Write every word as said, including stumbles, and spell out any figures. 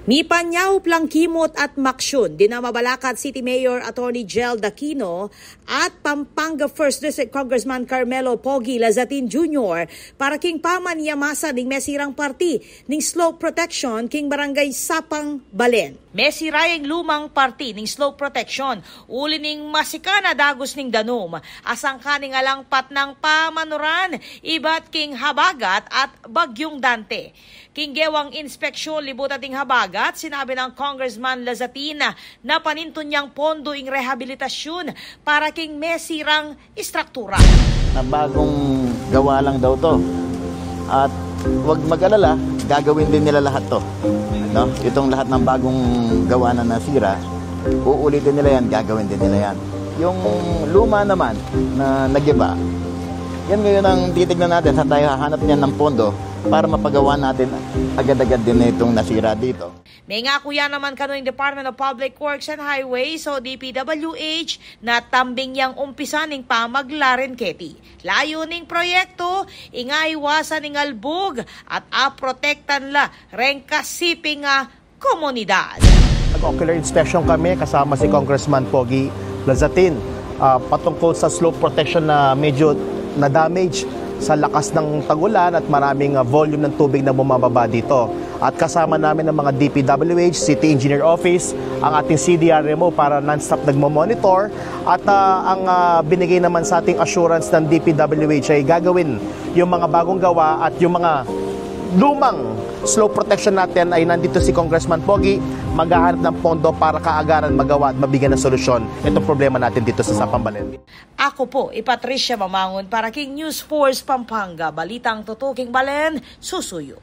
Mipanyaup lang kimut at maksyon dina Mabalacat City Mayor Attorney Jel Daquino at Pampanga First District Congressman Carmelo Pogi Lazatin Junior para king pamanyamasa ning mesirang parti ning slope protection king Barangay Sapang Balen. Mesira yang lumang parti ning slope protection uli ning masikan a dagus ning danum a sangkan ning alang patnang pamanuran ibat king habagat at Bagyong Dante. King gewang inspeksyon libut ating habagat, sinabi nang Congressman Lazatin na panintun yang pondo ing rehabilitasyon para king mesirang istruktura. Na bagong gawa lang daw 'to. At 'wag mag-alala, gagawin din nila lahat 'to. No? Itong lahat ng bagong gawa na nasira, uulitin nila 'yan, gagawin din nila 'yan. Yung luma naman na nagiba, 'yan ngayon ang titignan natin, saan tayo hahanap niyan ng pondo para mapagawa natin agad-agad din itong nasira dito. Mengaku ya naman kanu ing Department of Public Works and Highways o D P W H na tambing yang umpisan ing pamagla ring keti. Layun ning proyekto, ing aiwasan ing albug at aprotektan la reng kasiping a komunidad. Nag-ocular inspection kami kasama si Congressman Pogi Lazatin, ah, patungkol sa slope protection na medyo na-damage sa lakas ng tag-ulan at maraming, ah, volume ng tubig na bumababa dito. At kasama namin ang mga D P W H, City Engineer Office, ang ating C D R M O para non-stop nagmo-monitor. At, ah, ang, ah, binigay naman sa ating assurance ng D P W H ay gagawin yung mga bagong gawa at yung mga lumang slope protection natin ay nandito si Congressman Pogi, maghahanap ng pondo para kaagaran magawa at mabigyan ng solusyon itong problema natin dito sa Sapang Balen. Aku pu i Patricia Mamangun para king News Force Pampanga, balitang tutuking Balen, susuyu.